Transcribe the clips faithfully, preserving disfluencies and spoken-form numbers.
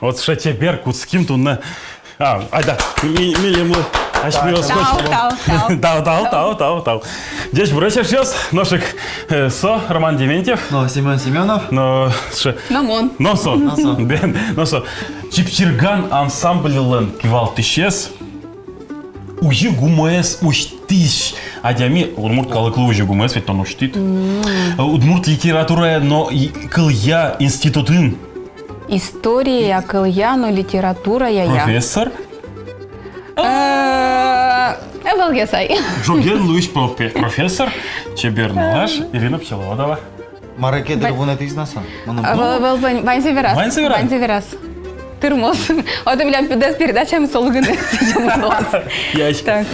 Вот сыӵе чебер кутским туннэ. А, айда, ми-, милемлы асьмеос. Тау, тау, тау. Тау, тау, тау, тау, тау. Ӟечбуресь, эшъёс, нош ик, э, со Роман Дементьев. Но Семён Семёнов. Но сыӵе. Но мон. Но со. Но со. Бен, но со. «Чипчирган» ансамбльлэн кивалтӥсез. Узи гумыез усьтӥсь адями, удмурт калыклы узи гумыез ведь тон усьтӥд. Удмурт литературая но и-, кылъя институтын. История, кылъя но литературая. Профессор? Э, ӧвӧл ке сай. Ӝоген луись профе-, профессор, чебер нылаш, Ирина Пчеловодова. Мар ке дыр вунэтӥз на со. Мыным. А, вал, вал, вань, ваньзэ вераз. Ваньзэ вераз? Ваньзэ вераз. Тырмоз. Отын милям пыдэс передачамы солы гинэ. Ящик. Так.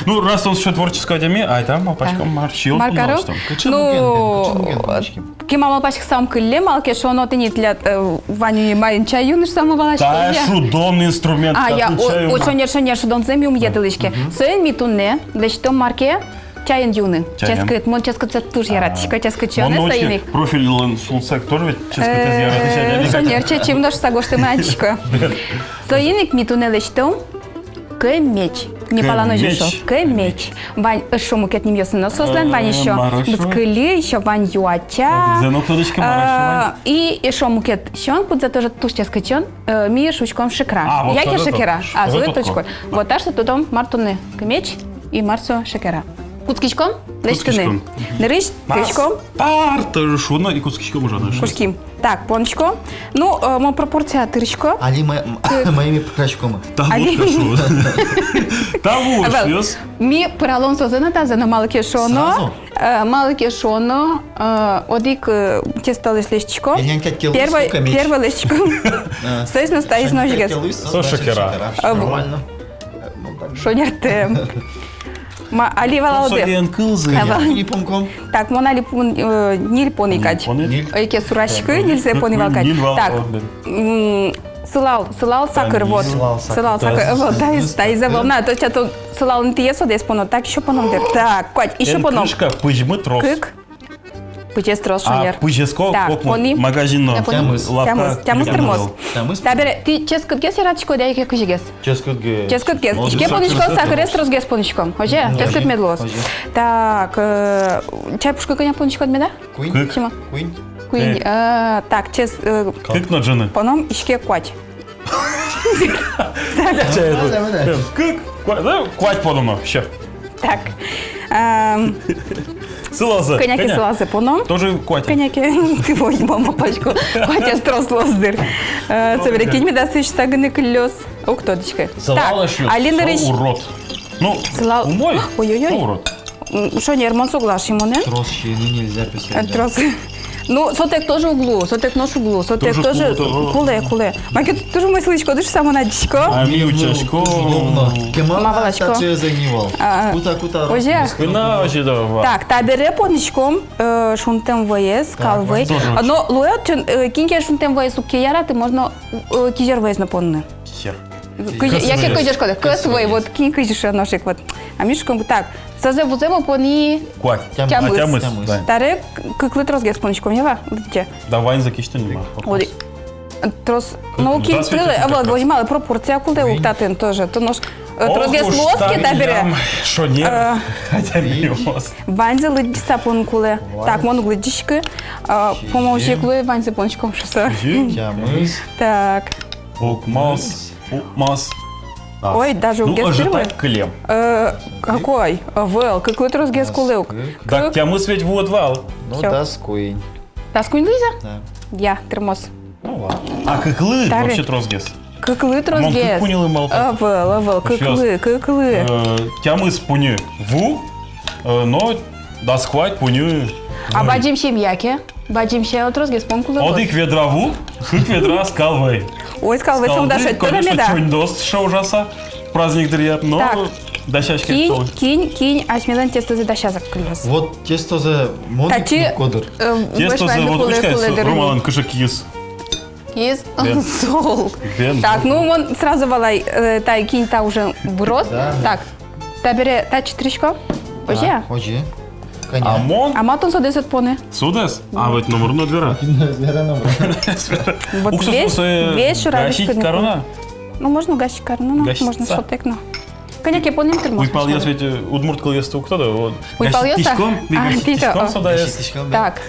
Ну, раз он сыӵе творческой адями, айда малпаськом, мар сиён. Мар каром? Кыӵе муген, кыӵе муген, кыӵе муген. Кема малпаськысам кылле, малы ке шуоно, тӥни тӥляд, э, вань уйы, маин чай юны шуса, мон валасько. Тае шудон инструмент. А, я, о, шонер, шонер, шудонзэ ми ум йӧтылӥське. Соин ми туннэ лэсьтом мар ке, чаен юны. Чаен. Ческыт. Мон ческытсэ туж яратӥсько, ческыт чонэ. Соин ик. Профильлэн сулсэк тоже ведь ческытэз яратӥсь адями. Э, шонер чечым нош сагоштымы адӟисько. Соин ик ми туннэ лэсьтом кӧмеч. Не палано ӟеч шуо. Кӧмеч. Вань эшшо мукет нимъёссы но соослэн, вань эшшо. Э, мар эшшо? Бызкыли, эшшо вань юача. Зэ но уг тодӥськы, мар эшшо вань. А, и эшшо мукет сиён, кудзэ тоже туж ческыт сиён. Э, ми шуиськом шекра. А, вот яке шекера. А, вот, вот, вот. Вот так что тодӥськом, мар туннэ кӧмеч и мар со шекера. Кутскиськом лэсьтыны. Кутскиськом. Нырысь тӥськом. Тар, тар, шуоно и кутскиськом уже, да. Кутским. Так, поныськом. Ну, э, мон пропорция тырысько. Али май-, м-, майми пыкраськом. Али. Та вот шуо. Та вот шуо. Ми пыралом созэ но тазэ но, малы ке шуоно. Сразу? Э, малы ке шуоно, э, одӥг, э, тестолэсь лэсьтӥськом. Первой, первой лэсьтӥськом. А. Соиз но, соиз но озьыгес. Со шекера. Шекера. А, нормально. Шонертэм. Ма, али валалоды. Соен кылзы. А, вал. Али пунком. Так, мон али пун, э, ньыль пони кадь. Ньыль пони. Ой, ке сураськы, ньыльзэ пони вал кадь. Ньыль вал, так. О, бен. М, сылал, сылал сакыр, вот. Сылал сакыр. Сылал сакыр. Э, вот, таиз, таиз, э, вал. На, то ча то сылал интые со дес поно, так ещё поном дыр. Так, куать, ещё поном. Эн кышка, пызьмы трос. Кык. Пызез трос, шонер. А, пызез ко-, так, кок пони. Магазин но. Тямыс. Лавка. Тямыс, тямыс тырмоз. Тямыс. Табере, тӥ ческытгес яратӥськоды яке кызьыгес? Ческытгес. Ческытгес. Иське пониськом, сакырез тросгес пониськом. Озьы? Озьы. Ческыт мед луоз. Озьы. Так, э, чай пушкы кӧня пониськод меда? Куинь. Кык. Сима. Куинь. Куинь. Э. Э, так, чес-, э, кык но ӝыны. Поном иське куать. Чай, нормально, нормально. Кык, куать, да, куать поном, всё. Так. Ам, сылалзэ. Кӧня ке сылалзэ поном. Тоже куать. Кӧня ке. Ой, мама, пачко. Куатез трос луоз дыр. Э, собере кинь меда сыӵе гинэ кыллёз. Уг тодӥськы. Сылал. Так, эшъёс, али нырысь. Со урод. Ну, сылал умой, ой-ой-ой, но урод. М, шонер, мон соглаш, Симонэн. Трос сиыны нельзя, писать. Э, трос. Ну, сотэк тоже уг лу, сотэк нош уг лу, сотэк тоже кулэ, кулэ. Маке туж умой сылӥськоды шуса мон адӟисько. А ми утчаськом. Ма валасько. А, кута, кута, озьы. Кына озьы да ва. Так, табере пониськом, э, шунтэм вӧез, скал вӧй. Но луэ, чын, э, кин ке шунтэм вӧез уг ке яраты, можно, э, кизер вӧез но поныны. Кизер. Кызь-, яке кызьы шуиськоды, кӧс вӧй, вот кин кызьы шуэ, нош ик вот. А ми шуиськом, так, созэ вузэ мо пони. Куать. Тямыс. Тямыс. Тямыс, да. Табере кыклы тросгес пониськом, ява, лыдӟе. Да, ваньзэ кисьтыны ма. Вот. Трос, ну, кин кылэ, а вот, возьмалэ, пропорция кулэ ук татын тоже. То нош, э, тросгес луоз ке табере. Шонер. Э, ваньзэ лыдӟыса поны кулэ. Так, мон уг лыдӟиськы. Э, по-моему, ик луэ, ваньзэ пониськом шуса. Тямыс. Так. Укмыс. Укмыс. Ой, даже уг ке, ну, ӧжытак кылем. Э, какой? Ӧвӧл, кыклы тросгес кулэ ук. Дас кык. Так, тямыс ведь вуод вал. Ну, дас куинь. Дас куинь луиз-а? Да. Я, тырмоз. Ну ладно. А кыклы вообще тросгес. Кыклы тросгес. Мон кык пуньылы малпай. Ӧвӧл, ӧвӧл, кыклы, кыклы. Э, тямыс пуньы ву, э, но дас куать пуньы вӧй. А бадӟым семья ке? Бадӟым семья тросгес пон кулэ. Одӥг ведра ву, кык ведра скал вӧй. Ой, скал вӧй сомында шедьтэ, конечно, меда. Чоньдос сыӵе ужаса, праздник дыръя, но дасяське. Кинь, кинь, кинь асьмелэн тестозэ дасязы ик кыллёз. Вот тестозэ мон ик кодыр. Тестозэ вот учкы, Романлэн кыӵе киыз. Киыз? Бен. Сол. Бен. Так, ну, мон сразу валай, э, та кинь та уже быроз. Да. Так, табере татчы тырӥсько. Озьы-а? Так, озьы. А мон? А ма тон содэс ӧд поны? Содэс? А вот номыр но ӧд вера. Ӧд вера номыр. Вот уксус весь, весь шура гасить кароно? Ну, можно гасить кароно, но можно шотэк но. Кӧня ке понэм тырмоз. Уйпалъёс ведь, э, удмурт кылъёсты уг тодо, вот. Уйпалъёс-а? Гасить тиськом, ми гасить тиськом содаез. Гасить тиськом, да. Так.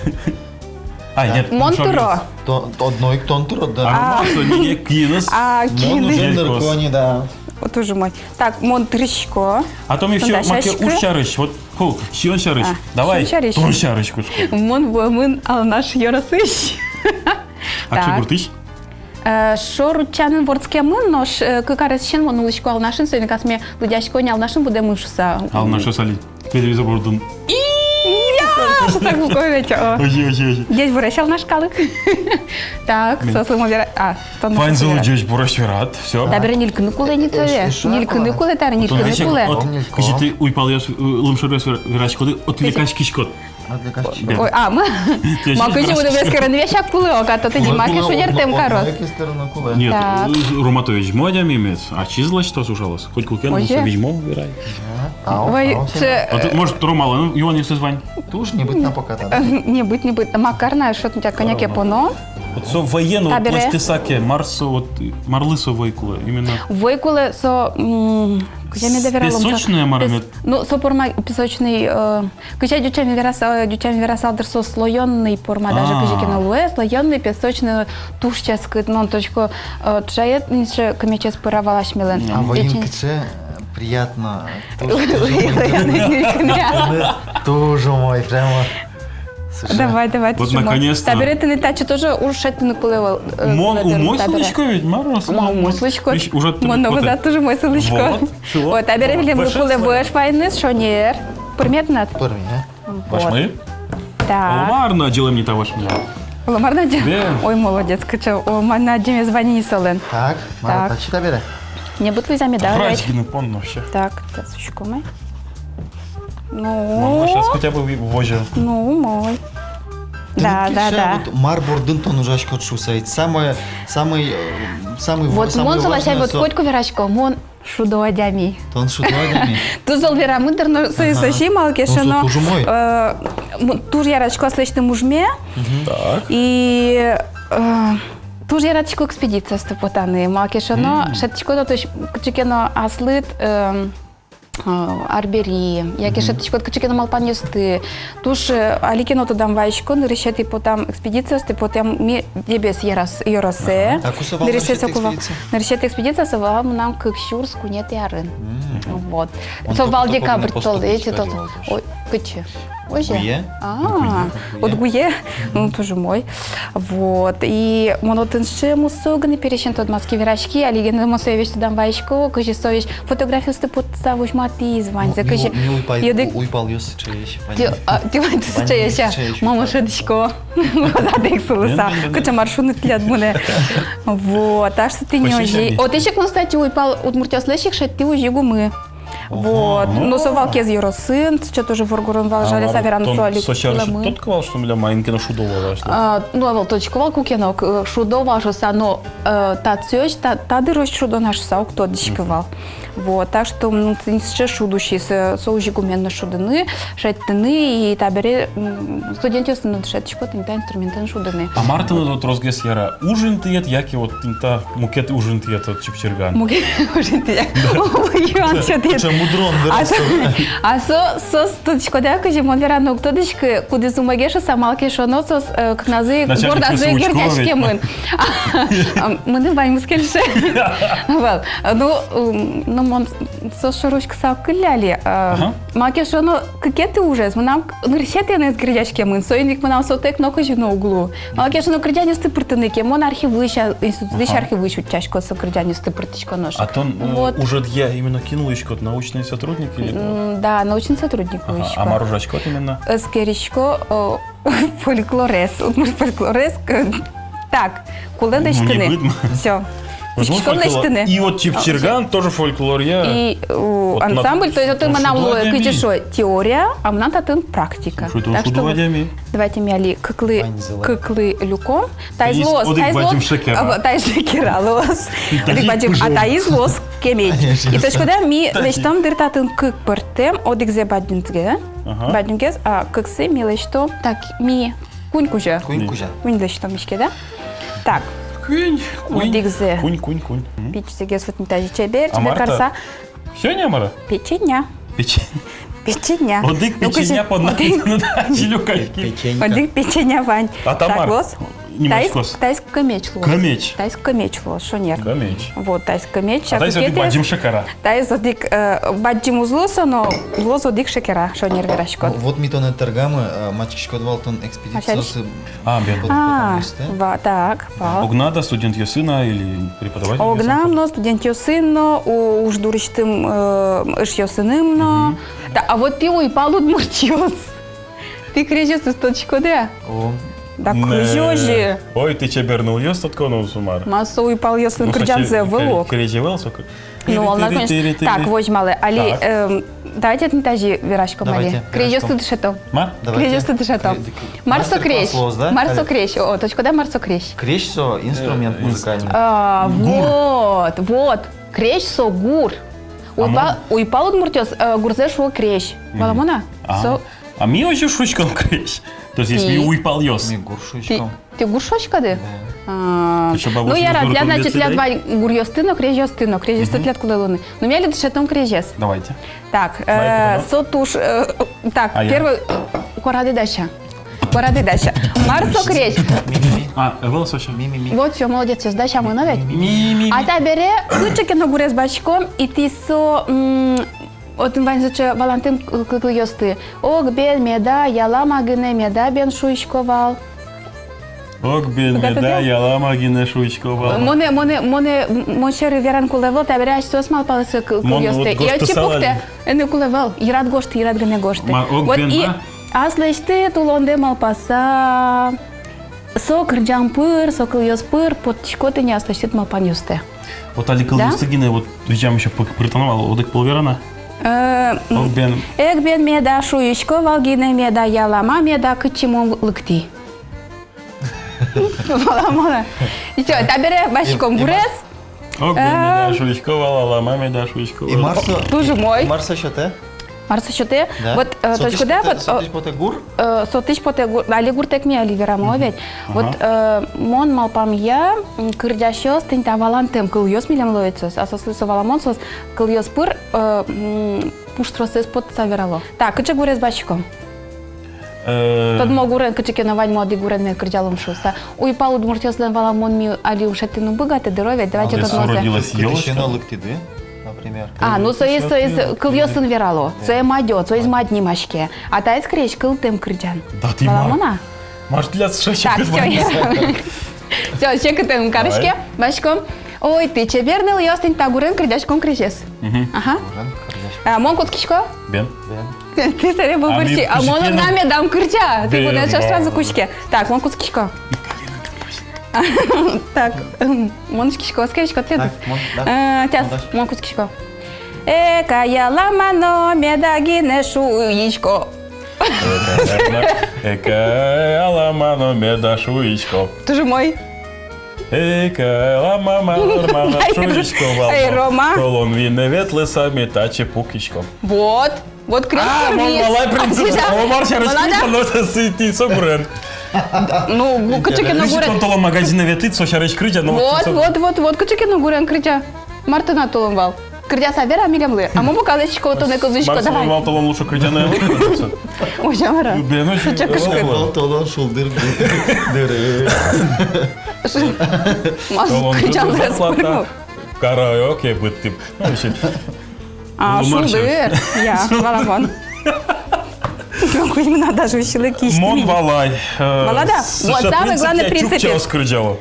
А, нет, мон тыро. Тон, тон, одно ик тон тырод, да. А, ну, что, не, не, киыныз. А, мон киыныз. Уже ныркони, да. Вот уже мой. Так, мон тырӥсько. А то ми всё, маке уж сярысь, вот, ху, сиён сярысь. А, давай, сиён сярысь. Тон сярысь кутско. Мон вуэмын Алнаш ёросысь. А так. Чугуртысь? Э, шор утчанын вордскемын, нош, э, кык аресысен мон улӥсько Алнашын, соин ик асме лыдъясько ни Алнашын будэмын шуса. Алнашъёс али телевизор бордын. Я, шуса куко ведь, о. Озьы, озьы, озьы. Ӟечбуресь, Алнаш калык. Так, соослы мон вера-, а, тон ваньзылы ӟечбуресь верад, всё. Табере ньылькыны кулэ ни табере. Ньылькыны кулэ, табере ньылькыны кулэ. Кызьы тӥ уйпалъёс, э, лымшоръёс вер-, вераськоды, отвлекаськиськод. Ой, а, ма. Ма, кызьы будем эскерыны весяк кулэ, о, ката тӥни маке шонертэм кароз. Нет, Роматович, мой адямимес, ачиз лэсьтоз ужалоз. Хоть куке но, со визьмо верай. Ой, а ты, может, Ромалэн юанъёсыз вань? Туж небыт на пока, да? Небыт, небыт. Макар на, что-то у тебя кӧня ке поно. Вот со вӧен, вот, табере лэсьтыса ке, мар со, вот, марлы со вӧй кулэ, именно. Вӧй кулэ со, м, кызьы меда вералом со? Песочное мар-а мед? Ну, со порма песочный, э, кызьы ӟучамен вераса-, ӟучамен верасал дыр, со слоёный порма, даже кызьы ке но луэ, слоёный, песочный, туж ческыт, мон тодӥсько, э, чаед, ниже кымечез пыра вал асьмелэн. А вӧйын кыӵе приятно, туж, туж умой, туж умой, прямо. Слушай. Давай, давай, вот, наконец-то. Табере тыныд татчы тоже уж шедьтыны кулэ ӧвӧл, э, мон умой сылӥсько ведь, мар-а? Мон умой сылӥсько. Мон но вӧзад тоже умой сылӥсько. Вот, всё. Вот, табере милемлы кулэ вӧж вайыны, шонер. Пӧрме тынад? Пӧрме. Вот. Вашмы? Так. Оло мар но адӟылэм ни та вашмылы. Оло мар но адӟы-. Бен. Ой, молодец, кыӵе. Оло мар но адӟымез вань ни солэн. Так, мар-а татчы табере? Небыт луиз-а меда? Врач гинэ понна вообще. Так, так, сушкомы. Ну. Мон сейчас хотя бы возьо. Ну, умой. Да, да, да. Вот мар бордын тон ужаськод шуса, ведь самое, самое, э, самое важное. Вот мон со ласянь вот котьку верасько, мон шудо адями. Тон шудо адями. Туж зол верамын дыр, но со, со сыӵе, малы ке шуоно, э, м, туж яратӥсько аслэсьтым ужме. Так. И, э, туж яратӥсько экспедициосты потаны. Малы ке шуоно, шедьтӥсько но, то есть, кыӵе ке но аслыд, э, э, арбери, яке шедьтӥськод кыӵе ке но малпанъёсты. Туж, э, али ке но тодам вайисько, нырысетӥ потам экспедициосты потам ми Дэбес ёрос-, ёросэ. Ага. А ку со вал нырысетӥ экспедиция? Нырысетӥ экспедиция со вал мынам кык сюрс куинетӥ арын. Мгм. Вот. Со вал декабрь толэзе, эти тот. Ой, кыӵе. Озьы? Гуе? А, вот гуе. Ну, туж умой. Вот. И мон отын сыӵе мусо гинэ пересен тодматски, вераськи, али гинэ мон сое весь тодам вайисько, кызьы со весь фотографиосты потса возьматӥз ваньзэ, кызьы. Уйпалъёс сыӵеесь. Тӥ, а, тӥ ваньды сыӵеесь, а? Мон шӧдӥсько. Вазь-а, ик сылыса. Кыӵе мар шуныт тӥляд мынэ. Вот. Аж со тӥни озьы. Отысь ик мон, кстати, уйпал удмуртъёслэсь ик шедьтӥ озьы гумы. Вот. Но со вал Кез ёросын, сыӵе тоже воргорон вал, жаляса верано, со али кулэмын. Тодӥськод вал, что милям маин ке но шудо вал, а? А, ну, а вал тодӥсько вал, куке но, э, шудо вал шуса, но, э, татчыозь, та, та дырозь шудо на шуса уг тодӥськы вал. Вот, так что, м, тӥни сыӵе шуд усиз, э, со озьы гумен но шудыны, шедьтыны, и табере, м, студентъёсты но дышетӥсько тӥни та инструментэн шудыны. А мар тыныд вот тросгес яра, уж интыед, яке вот тӥни та мукет уж интыед, вот, чипчирган? Мукет уж интыед. Да. О, юан сётӥд. Кыӵе мудрон вераськод. А со, а со, со, тодӥськод-а, кызьы мон вераны уг тодӥськы, кудӥз умойгес шуса, малы ке шуоно соос, э, кыкназы бордазы герӟаськемын. А, мыным ваньмыз кельше. Вал. Ну, м, ну, мон соос шоры учкыса уг кыллялы. Э, малы ке шуоно кыкетӥ ужез мынам нырысетӥеныз герӟаськемын, соин ик мынам сотэк нокызьы но уг лу. Малы ке шуоно кырӟанъёсты пыртыны ке, мон архивысь, а, институтысь архивысь утчасько, со кырӟанъёсты пыртӥсько нош. А тон, э, вот, ужедъя именно кин луиськод, научный сотрудник или? М, да, научный сотрудник луисько. А мар ужаськод именно? Эскерисько, э, фольклорез, удмурт фольклорез, э, так, кулэ лэсьтыны. Всё. Возможно, фольклор. И вот Чипчирган тоже фольклоръя. И, у, вот ансамбль, то есть, вот мынам луэ, кызьы шуо, теория, а мынам татын практика. Так что вот, давайте ми али кыклы, кыклы люком. Таиз луоз, таиз луоз, а, таиз шекера луоз. Одӥг бадӟым, а таиз луоз кемеч. И то есть, когда ми лэсьтом дыр татын кык пӧртэм, одӥгзэ бадӟымгес, бадӟымгес, а кыксэ ми лэсьтом, так, ми куинь кузя. Куинь кузя. Куинь лэсьтом иське, да? Так. Куинь, куинь. Одӥгзэ. Куинь, куинь, куинь. Мгм. Пичигес вот ни тазьы чебер, чебер карыса. Сёня мар-а? Печеня. Печень. Печеня. Одӥг печеня понна. Одӥг печеня вань. А та мар? Таиз, таиз кемеч луоз. Кемеч. Таиз кемеч луоз, шонер. Кемеч. Вот, таиз кемеч. А таиз одӥг бадӟым шекера. Таиз одӥг, э, бадӟым уз луы со, но луоз одӥг шекера, шонер вераськод. Вот ми тонэ тыргамы, э, мачкиськод вал тон экспедициосы. А, бен. А, ва, так, ва. Огнада студентъёсын-а или преподавательёсын? Огнам но, студентъёсын но, у-, уж дурысьтым, э, эшъёсыным но. Мгм. Да, а вот тӥ уйпал удмуртъёс. Тӥ крезьёсыз тодӥськоды-а? О. Да, кызьы озьы. Ой, тӥ чебер нылъёс, тодӥськоды-а, мар-а? Ма со уйпалъёслэн кырӟанзы ӧвӧл ук. Крезь ӧвӧл со. Ну, ладно, конечно. Так, возьмалэ. Али, эм, давайте тӥни тазьы вераськом али. Давайте, вераськом. Крезьёсты дышетом. Ма? Давайте. Крезьёсты дышетом. Мастер-класс луоз, да? Мар со крезь? Мар со крезь? О, точка, да, мар со крезь? Крезь со инструмент музыкальный. А, вот, вот. Крезь со гур. Уйпал, уйпал удмуртъёс, э, гурзэ шуо крезь. Мгм. Валамон-а? А. Со А ми озьы шуиськом крезь. То есть, если ми уйпалъёс. Ми гур шуиськом. Тӥ, тӥ гур шуиськоды? Да. А. Ну, яра, тӥляд, значит, тӥляд вань гуръёсты но, крезьёсты но, крезьёсты тӥляд кулэ луыны. Ну, ми али дышетом крезез. Давайте. Так, э, со туж, э, так, первый, э, куарады дася. Куарады дася. Мар со крезь? А, ӧвӧл со ещё. Ми, ми, ми. Вот, всё, молодец, всё, дася мынэ ведь. Ми, ми, ми. А табере кыӵе ке но гурез басьтӥськом, и тӥ со, м, отын вань сыӵе валантэм кы-, кылъёсты. Ог бен меда, ялама гинэ меда бен шуисько вал. Ог бен меда, ялама гинэ шуисько вал. Монэ, монэ, монэ, м-, мон сьӧры вераны кулэ ӧвӧл, табере асьсэос малпалэ со кы-, кылъёсты. И отчы пуктэ, ӧні кулэ ӧвӧл, йырад гожты, йырад гинэ гожты. Вот и аслэсьтыд улондэ малпаса. Со кырӟан пыр, со кылъёс пыр поттӥськод ини аслэсьтыд малпанъёстэ. Вот али кылъёсты гинэ, вот, визьмам ещё пы-, пыртоно вал, одӥг пол верано. Э, м, ог бен. Ог бен меда шуисько вал гинэ меда, ялама меда, кытчы мон лыктӥ. Валамон-а? И всё, табере басьтӥськом гурез. Ог бен меда шуисько вал, ялама меда шуисько вал. И мар со? Туж умой. И мар со сётэ? Мар со сётэ? Да. Вот, э, точка, да, вот, э, со тысь потэ гур? Э, со тысь потэ гур, али гуртэк ми али верамы ведь. Мгм. Вот, э, мон малпамъя, м, кырӟасьёс тӥни та валантэм кылъёс милемлы луо ведь соос, а соослы со валамон, соос кылъёс пыр, э, м, пуштросэз поттыса верало. Так, кыӵе гурез басьтӥськом? Э, тодмо гурен кыӵе ке но вань, мон одӥг гурен мед кырӟалом шуыса. Уйпал удмуртъёслэн, валамон, ми али ум шедьтыны ум быгатэ дыр ведь, давайте тодмозэ. Кытысь но лыктӥды, например. А, ну, соиз, соиз кылъёсын верало. Сое мадё, соиз мад нимаське. А таиз крезь кылтэм кырӟан. Да тӥ мар. Валамон-а? Мар тӥляд сыӵе секыт вань? Так, всё, я. Всё, секытэм кариське, басьтӥськом. Ой, тӥ чебер нылъёс, тӥни та гурен кырӟаськом крезез. Мгм. Ага. Гурен кырӟаськом. А, мон кутскисько? Бен. Бен. Тӥ сэре выборщик. А мон огнам медам кырӟа. Тӥ мон сразу кутске. Так, мон кутскисько. Так, мон учкисько, оскисько тӥледыз. Так, мон, да. Э, тяс, мон кутскисько. Эка, ялама но меда гинэ шуисько. Эка, ялама но меда шуисько. Туж умой. Эка, ялама, мар-мар шуисько вал. Эй, Рома. Толон вине ветлыса ми татчы пукиськом. Вот. Вот крезь. А, мон валай принцип. О, мар сярысь кырӟа, но со сыӵе, со гурен. Ну, кыӵе ке но гурен. Тон толон магазинэ ветлӥд, со сярысь кырӟа, но вот, вот, вот, вот, кыӵе ке но гурен кырӟа. Мар тынад толон вал? Кырӟаса вера милемлы. А мон пока лэсьтӥсько, тонэ кылзӥсько, давай. Мар со вал, толон лучше кырӟаны. Озьы мар-а? Бен, озьы. Кыӵе кышкыт. Толон шулдыр дыр. Мар со кырӟан спорт. Караоке быдтӥм. Ну, вообще. А, шулдыр. Я, валамон. Кузьмина даже усилы кисти. Мон валай. Валад-а? Вот самый главный принцип. Чукчаос кырӟало.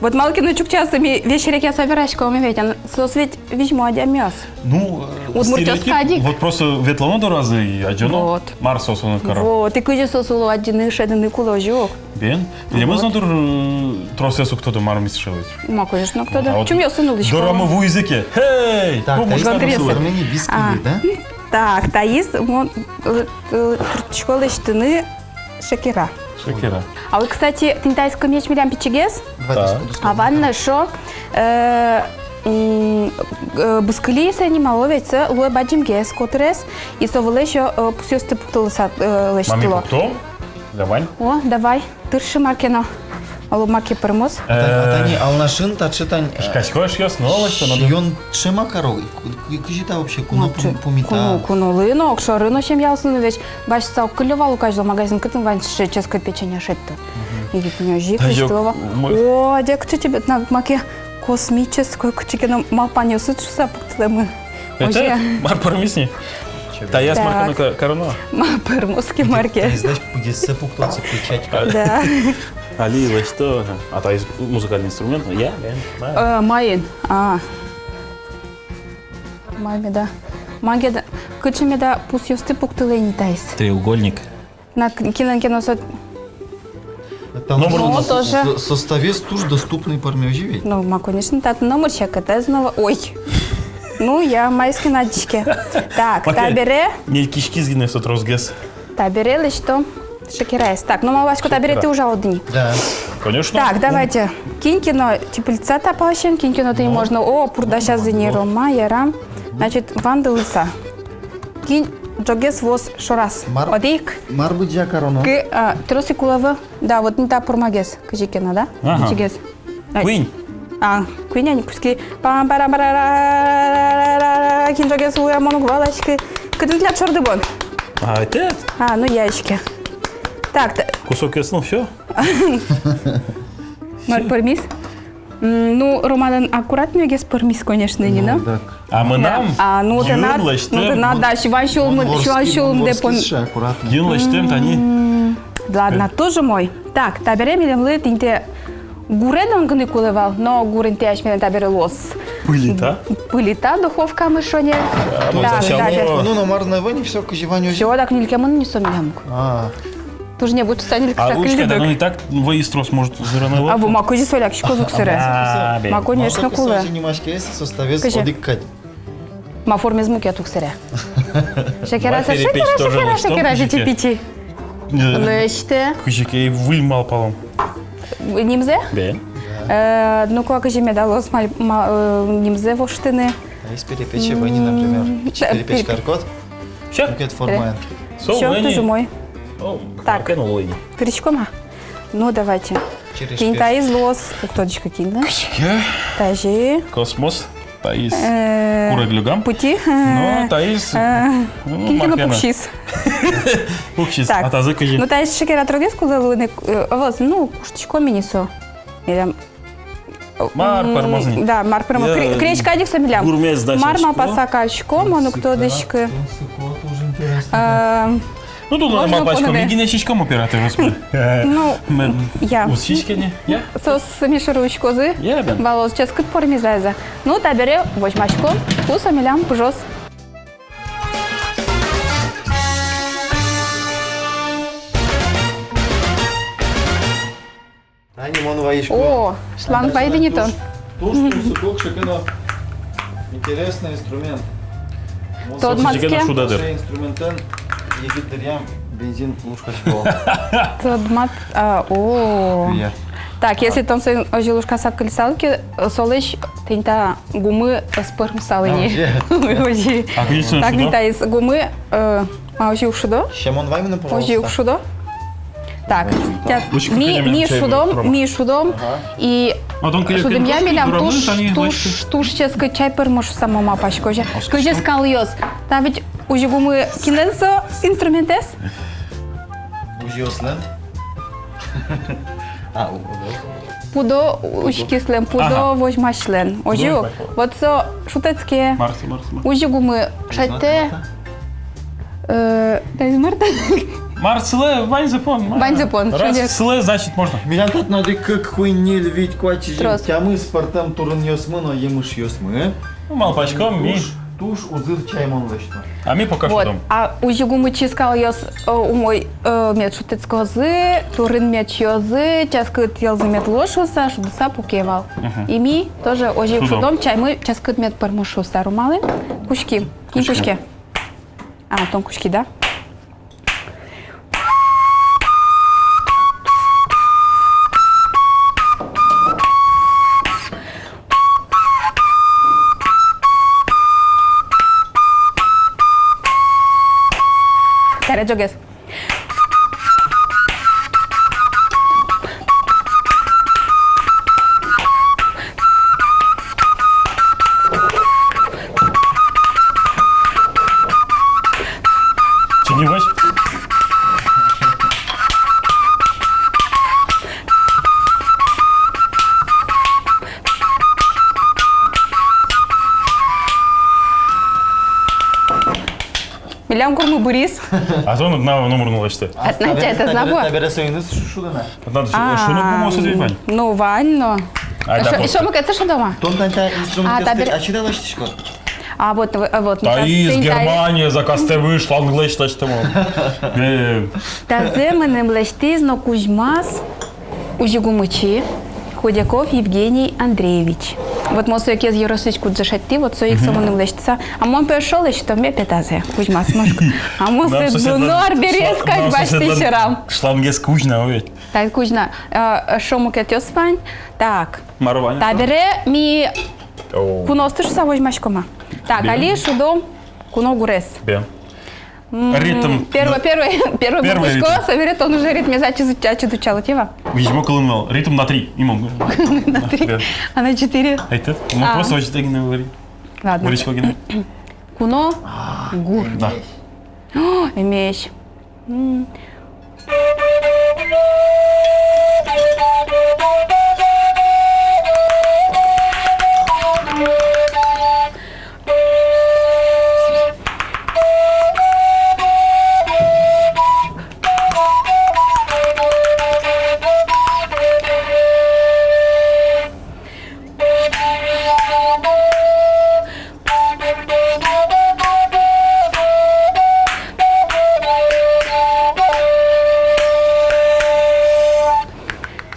Вот малы ке но чукчаосты ми весь ик яса вераськом ведь, а соос ведь визьмо адямиос. Ну, э, удмуртъёс стереотип кадь ик. Вот просто ветлоно доразы и адӟоно. Вот. Мар соос каро. Вот, и кызьы соос уло адӟыны, шӧдыны кулэ, озьы ук. Бен. Вот. Милемыз но дыр, э, тросэз уг тодо, мар миське ведь. Ма, конечно, уг тодо. А вот чумъёсын улӥсько. Дорамы вуизы ке. Эй! Так, пумыштан таиз сылы. Пельмени вискыли, да? Так, таиз, мон, э, э, турттӥсько лэсьтыны шекера. Шекера. А вот, кстати, тӥни таиз кымеч милям пичигес. Давай. А ванна шо, э, м, э, бускыли, со нимало ведь, со луэ бадӟымгес котырес, и со вылэ ещё, э, пусъёсты пуктылыса, э, лэсьтыло. Мар ми пуктом? Давай. О, давай. Тыршы мар ке но. Оло, мар ке пӧрмоз. А тани, а тани Алнашын таӵе тань, э, кышкасько эшъёс но, лэсьто но. Сиён ӵем-а каро, ку-, ку-, кызьы та вообще, куно пум-, пумита? Куно, куно луэ но, огшоры но семьяосын но ведь басьтыса уг кыллё вал ук, азьло магазин кытын вань сыӵе ческыт печенье шедьто. Мгм. И ведь нош ик, да, лэсьтыло вал. О, дяк, кыӵе чебер, на, мар ке космической, кыӵе ке но малпанъёсыд шуыса пуктылэмын. Этэ, озьы. Мар пӧрмиз ни? Таяз мар ке но ка-, кароно. Мар пӧрмоз ке, мар ке. Таиз, значит, пыдессэ пуктон, со печать каро. Да. Али лэсьто, ага. А таиз музыкальный инструмент, я, я, да. Э, маин. А. Мар меда. Мар меда. Кыӵе меда пусъёсты пуктылэ ни таиз. Треугольник. На к-, кинлэн ке но со-, это номыр, ну, тоже. Со-, составез туж доступный пӧрме, озьы ведь? Ну, ма, конечно, татын номыр секытэз но, ой. Ну, я, маиз ке но адӟиське. Так, окей. Табере. Мелькиськиз гинэ со тросгес. Табере лэсьтом шекераез. Так, ну, малпасько, табере тӥ ужалоды ни. Да. Конечно. Так, давайте. Кин ке но тӥ пыльтыса та паласен, кин ке но тӥни можно. О, пурдасязы ни, Рома, ярам. Значит, вандылыса. Кин ӝоггес вуоз шораз. Мар-, одӥг. Мар быдӟа кароно? Кы-, а, трос ик кулэ ӧвӧл. Да, вот ни та пӧрмагес, кызьы ке но, да? Ага. Кызьы ке но. Ай. Куинь. А, куинь ини, кутски. Пам-парам-парара, кин ӝоггес вуэ, мон уг валаськы. Кытын тӥляд шорды бон? А, этот? А, ну, я иське. Так, та- Кусок ясно, всё? Мар пӧрмиз? М, ну, Ромалэн аккуратнойгес пӧрмиз, конечно, ни, но. Ну, так. А мынам? А, ну, тынад, ну, тынад, да, сюан сюлмын, сюан сюлмын де пон-. Аккуратно. Юн лэсьтэм тани. М, ладно, туж умой. Так, табере милемлы тӥни гуредон гинэ кулэ вал, но гурын тӥ асьмелэн табере луоз. Пылита? Пылита, духовкамы шонер. Так, табере. Ну, но мар но вань, всё, кызьы вань, озьы. Всё, так ньылькемын ни со милям ук. А. Туж небыт шуса ньыль кыса кыллиды. А, ну и так вӧйыз трос, может, зыраны. А, ву, ма, кызьы со лякиськоз ук сыре. А, бен. Ма, конечно, кулэ. Кызьы? Составез одӥг кадь. Ма, формаез мукет ук сыре. Шекера, шекера, шекера, шекера, пичи-пичи. Лэсьтэ. Кызьы ке выль малпалом. Нимзэ? Бен. Э, ну-ка, кызьы меда луоз мал-, ма-, э, нимзэ воштыны. А из перепечи вань, например, м, пичи, э, перепеч каркод? Всё. Мукет формаен. Всё, туж умой. Так. Кырӥськом-а? Ну, давайте. Тӥни таиз луоз, уг тодӥськы, кинлэн. Кызьы ке. Тазьы. Космос. Таиз. Э, курег лёгам. Пути. Ну, таиз. Э, ну, кин ке но пуксиз. Пуксиз. Так. А тазьы кызьы? Ну, таиз шекера трогес кулэ луыны, э, ӧвӧл, ну, куштӥськом ини со. Милям Мар пӧрмоз ни? Да, мар пӧрмоз. Кре-, крезь кадь ик со милям. Гурмес, значит. Мар малпаса кадь ик, мон уг тодӥськы. Э, ну, туннэ малпаськом, ми гинэ сиськом операторъёсмы. Ну, я. Уз сиське ни, я? Соос ми шоры учкозы. Я, бен. Валоз, ческыт пӧрмиз-а, ӧз-а. Ну, табере возьмаськом, ку со милям пыжоз. Тани мон вайисько. О, шланг вайды ни тон. Туж, туж тунсыко, кыӵе ке но интересный инструмент. Тодматске. Инструментэн егит дыръям бензин лушкасько. Тодмат, а, о. Так, если тон соин озьы лушкаса кыльысал ке, солэсь тӥни та гумы ӧз пӧрмысал ини. Озьы. А, конечно, так, шудо. Тӥни таиз гумы, э, А, озьы уг шудо? Сямон вай мыным, пожалуйста. Озьы уг шудо? Так, ми, ми шудом, ми шудом, и шудэмъя милям туж, туж, туж ческыт чай пӧрмоз шуса мон малпасько, озьы. Кызьы скалъёс. Та ведь озьы гумы, кинлэн со инструментэз? Озьыослэн. А, у, у, у. Пудо учкисьлэн, пудо возьмасьлэн. Озьы ук. Вот со шутэтске. Мар со, мар со, мар со. Озьы гумы шедьтэ. Э, таиз мар та? Мар сылэ, ваньзэ пон, мар. Ваньзэ пон, раз шонер. Сылэ, значит, можно. Милям татын одӥг, кык, куинь, ньыль, вить, куать, сизьым, трос. Тямыс пӧртэм турынъёсмы но емышъёсмы. Ну, малпаськом ми. Туж, туж узыр чаймон лэсьтом. А ми пока вот шудом. А озьы гумычи скалъёс, э, умой, э, мед шутэтскозы, турын мед сиёзы, ческыт йӧлзы мед луоз шуыса, шудыса пуке вал. Мгм. И ми тоже озьы шудом. Шудом, чаймы ческыт мед пӧрмоз шуыса. Ромалы куськи. Кин куське? Куськи. А, тон куськид, да? Табере ӝоггес. Чиньывозь. Милям гурмы быриз. А то на номыр но лэсьтэ. А, значит, табере, это табере, знабо. Табере соин ик шудо на. Надо ш-, а, шуныт пумозы ведь вань. Ну, вань но. Ай, да, эшшо, просто. Эшшо мукетсэ шудом-а? Тон тани та инструмент. А, табере ачид-а лэсьтӥськод? А, вот, в-, вот. Таиз, Германия, заказтэм шланг лэсьтӥськом. Э. Тазэ мыным лэсьтӥз но кузьмаз озьы гумычи Худяков Евгений Андреевич. Вот мон сое Кез ёросысь кудзэ шедьтӥ, вот со ик со мыным лэсьтыса. А мон пе эшшо лэсьто, ме пе тазэ кузьмаз мошко. А мон сое дуно арбериез кадь басьтӥ сьӧрам. Шлангез кузь на ведь. Тани кузь на, э, эшшо мукетъёс вань. Так. Мар вань? Табере ми куноосты шуыса возьмаськом-а? Так, али шудом куно гурез. Бен. М, ритм. Первый, первый, первый. Первый выпуск ритм. Собере тон уже ритмез ачид, ачид утчалод, типа. Визьмо кылын вал. Ритм на три. Имам. На три. Бен. А на четыре? Этот. Ну, а, просто очень так не говори. Ладно. Гурысько гинэ. Куно гур. Да. О, эмезь. М.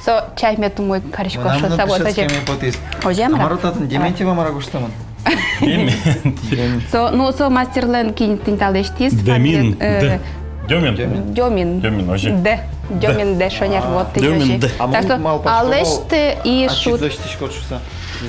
Со чай мед умой кариськоз шуыса, вот озьы. Озьы-а, мар-а? А мар-а татын, Дементьева мар-а гожтэмын? Дементьев. Со, ну, со мастерлэн, кин тӥни та лэсьтӥз. Демин. Э, Д-, Дёмин. Дёмин. Дёмин, озьы. Д. Дёмин Д, шонер, вот, тӥни озьы. Дёмин Д. Так что, а лэсьты и шуд.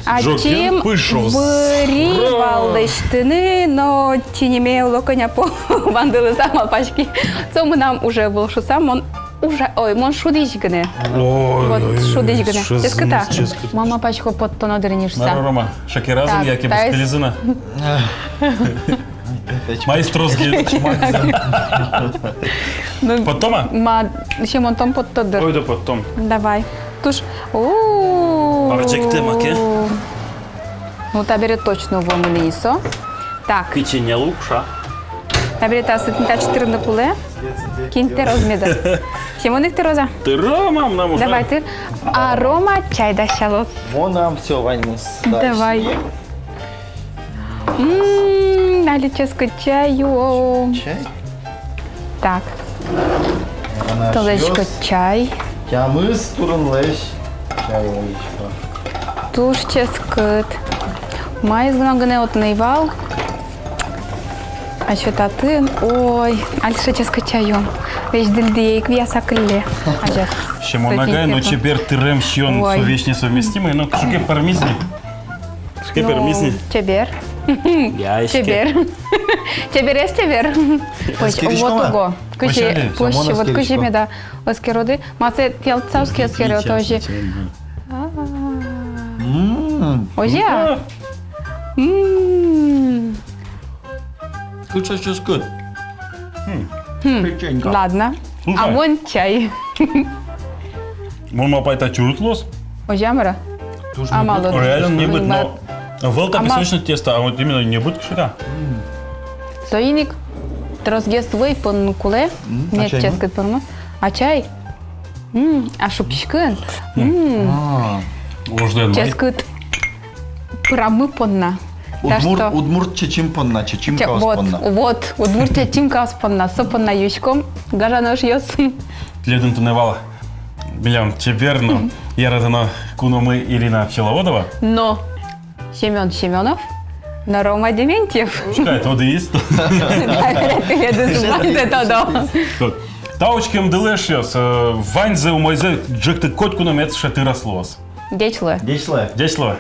Ачим выри вал лэсьтыны, но чиньыме уло кӧня пол вандылыса, малпаськи. Со мынам уже вал шуыса, мон уже, ой, мон шудӥсь гинэ. Ой, вот, ой, шудӥсь гинэ. Ческыт-а? Ческыт. Мон малпасько, поттоно дыр ни шуыса. Мар-а, Рома, шакеразы яке бускелизы на? Маэстрос гинэ. Ну, поттом-а? Ма, Семон, тон поттод дыр. Ой, да поттом. Давай. Туж. О. Арӟектэ маке. Ну, табере точно вуэмын ини со. Так. Печенье лукша. Табере та сытын та чытырын кулэ. Кин тыроз меда? Семон ик тыроз-а? Тыро, мам, нам уже. Давай, тыр. А Рома чай дасялоз. Мынам всё, ваньмыз. Давай. М, али ческыт чай юом. Чай? Так. Толэзько чай. Тямыс турынлэсь чай лэзисько. Туж ческыт. Маиз гинэ, гинэ отын ӧй вал. А ещё татын, ой, али сыӵе ческыт чай юом. Весь дыльдые ик вияса кылле. Азяз. Семон агай, но чебер тырем сиён, ой, со весь несовместимый, но кыӵе ке пӧрмиз ни. Кыӵе ке пӧрмиз ни. Чебер. Я, чебер. Чеберез чебер. Ой, вот уго. Кызьы, вот кызьы меда эскероды. Ма сое тӥялтыса уз ке эскере, вот озьы. М. Озьы-а? М. Кыӵе ческыт. Хм. Печенька. Ладно. Слушай. А мон чай. Мон малпай, та чурыт луоз. Озьы-а, мар-а? Туж небыт. Реально небыт, но ӧвӧл та песочное тесто, а вот именно небыт кыӵе-то. М. Соин ик Тросгес вӧй понны кулэ. Мед ческыт пӧрмоз. А чай? М, а шуписькын? М, А, ужден май. Ческыт пырамы понна. Удмурт, удмурт чечым понна, чечым каос понна. Вот, удмурт чечым каос понна. Со понна юиськом, гажано эшъёс. Тӥледын туннэ вал милям чебер но яратоно куномы Ирина Пчеловодова. Но Семён Семёнов но Рома Дементьев. Пушкай тодӥз. Тӥледыз ваньзэ тодо. Тау учкемдылы, эшъёс, э, ваньзэ умойзэ ӝӧкты, котьку но мед шатырас луоз. Ӟеч луэ. Ӟеч луэ. Ӟеч луэ.